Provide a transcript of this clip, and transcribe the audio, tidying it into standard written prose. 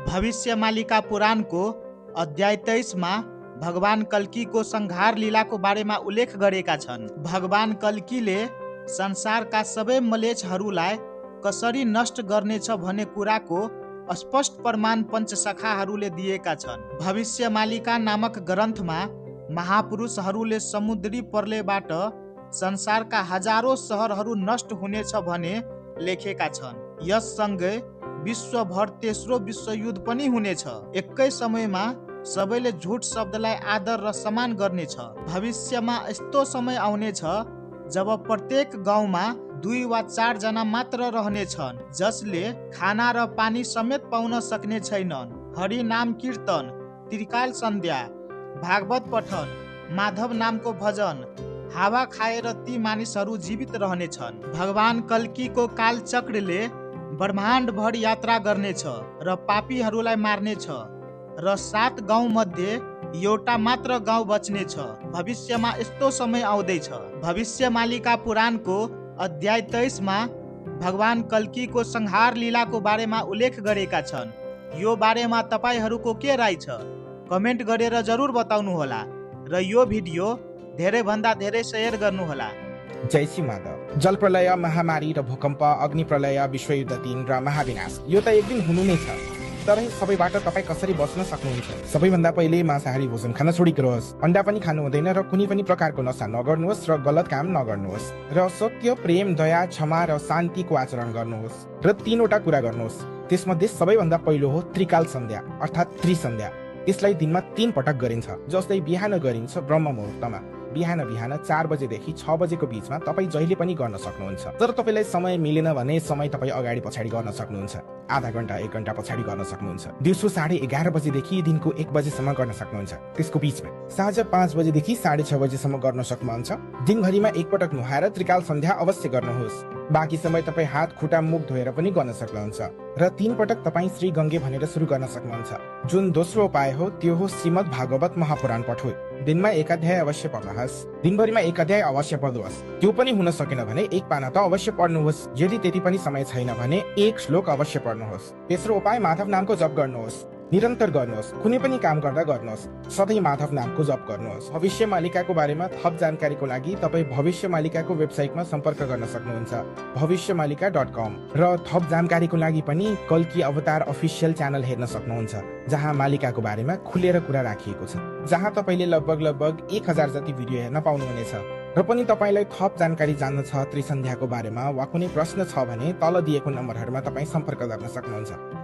भविष्यमालिका पुराणको अध्याय 23 मा भगवान कल्कीको संहार लीलाको बारेमा उल्लेख गरेका छन्। भगवान कल्कीले संसारका सबै मलेच्छहरूलाई कसरी नष्ट गर्नेछ भन्ने कुराको स्पष्ट प्रमाण पञ्चसखाहरूले दिएका छन्। भविष्यमालिका नामक ग्रन्थमा महापुरुषहरूले समुद्री प्रलयबाट संसारका हजारौं सहरहरू नष्ट हुनेछ भने लेखेका छन्। यससँगै विश्वभर तेस्रो विश्वयुद्ध पनि हुनेछ। एकै समयमा सबैले झुट शब्दलाई आदर र सम्मान गर्नेछ। भविष्यमा यस्तो समय आउनेछ जब प्रत्येक गाउँमा 2 वा 4 जना मात्र रहनेछन् जसले खाना र पानी समेत पाउन सक्ने छैनन्। हरि नाम कीर्तन, त्रिकाल सन्ध्या, भागवत पठन, माधव नामको भजन, हावा खाएर ती मानिसहरू जीवित रहनेछन्। भगवान कल्कीको कालचक्रले ब्रह्माण्ड भर यात्रा गर्नेछ र पापीहरूलाई मार्नेछ र 7 गाउँ मध्ये एउटा मात्र गाउँ बच्नेछ। भविष्यमा यस्तो समय आउँदैछ। भविष्यमालिका पुराणको अध्याय 23 मा भगवान कल्कीको संहार लीलाको बारेमा उल्लेख गरेका छन्। यो बारेमा तपाईहरूको के राय छ? कमेन्ट गरेर जरुर बताउनु होला र यो भिडियो धेरै भन्दा धेरै शेयर गर्नुहोला। जय श्री माधव। जल प्रलय, महामारी र भूकम्प, अग्नि प्रलय, विश्वयुद्ध 3 र महाविनाश यो त एक दिन हुनु नै छ। तर सबैबाट तपाईँ कसरी बच्न सक्नुहुन्छ? सबैभन्दा पहिले मांसाहारी भोजन खान छोडिदिनुहोस्। अन्डा पनि खानु हुँदैन र कुनै पनि प्रकारको नशा नगर्नुहोस् र गलत काम नगर्नुहोस् र सत्य, प्रेम, दया, क्षमा र शान्तिको आचरण गर्नुहोस् र 3वटा कुरा गर्नुहोस्। त्यसमध्ये सबैभन्दा पहिलो हो त्रिकाल सन्ध्या अर्थात् त्रिसन्ध्या। यसलाई दिनमा 3 पटक गरिन्छ। जस्तै बिहान गरिन्छ ब्रह्म मुहुर्तमा, बिहान 4 बजेदेखि 6 बजेको बीचमा तपाईँ जहिले पनि गर्न सक्नुहुन्छ। तर तपाईँलाई समय मिलेन भने समय तपाईँ अगाडि पछाडि गर्न सक्नुहुन्छ। आधा घण्टा 1 घण्टा पछाडि गर्न सक्नुहुन्छ। दिउँसो 11:30 बजेदेखि दिनको 1 बजेसम्म गर्न सक्नुहुन्छ। त्यसको बीचमा साँझ 5 बजेदेखि 6:30 बजेसम्म गर्न सक्नुहुन्छ। दिनभरिमा 1 पटक नुहाएर त्रिकाल सन्ध्या अवश्य गर्नुहोस्। बाँकी समय तपाईँ हात, खुट्टा, मुख धोएर पनि गर्न सक्नुहुन्छ र 3 पटक तपाईँ श्री गङ्गे भनेर सुरु गर्न सक्नुहुन्छ। जुन दोस्रो उपाय हो त्यो हो श्रीमद् भागवत महापुराण पठो। दिनमा 1 अध्याय अवश्य पढ्नुहोस्। दिनभरिमा 1 अध्याय अवश्य पढ्नुहोस्। त्यो पनि हुन सकेन भने 1 पाना त अवश्य पढ्नुहोस्। यदि त्यति पनि समय छैन भने 1 श्लोक अवश्य पढ्नुहोस्। तेस्रो उपाय माधव नामको जप गर्नुहोस्। निरन्तर गर्नुहोस्। कुनै पनि काम गर्दा गर्नुहोस्। सधैँ माधव नामको जप गर्नुहोस्। भविष्यमालिकाको बारेमा थप जानकारीको लागि तपाईँ भविष्यमालिकाको वेबसाइटमा सम्पर्क गर्न सक्नुहुन्छ भविष्यमालिका.com र थप जानकारीको लागि पनि कल्की अवतार अफिसियल च्यानल हेर्न सक्नुहुन्छ जहाँ मालिकाको बारेमा खुलेर कुरा राखिएको छ, जहाँ तपाईँले लगभग 1000 जति भिडियो हेर्न पाउनुहुनेछ। र पनि तपाईँलाई थप जानकारी जान्न छ त्रिसन्ध्याको बारेमा वा कुनै प्रश्न छ भने तल दिएको नम्बरहरूमा तपाईँ सम्पर्क गर्न सक्नुहुन्छ।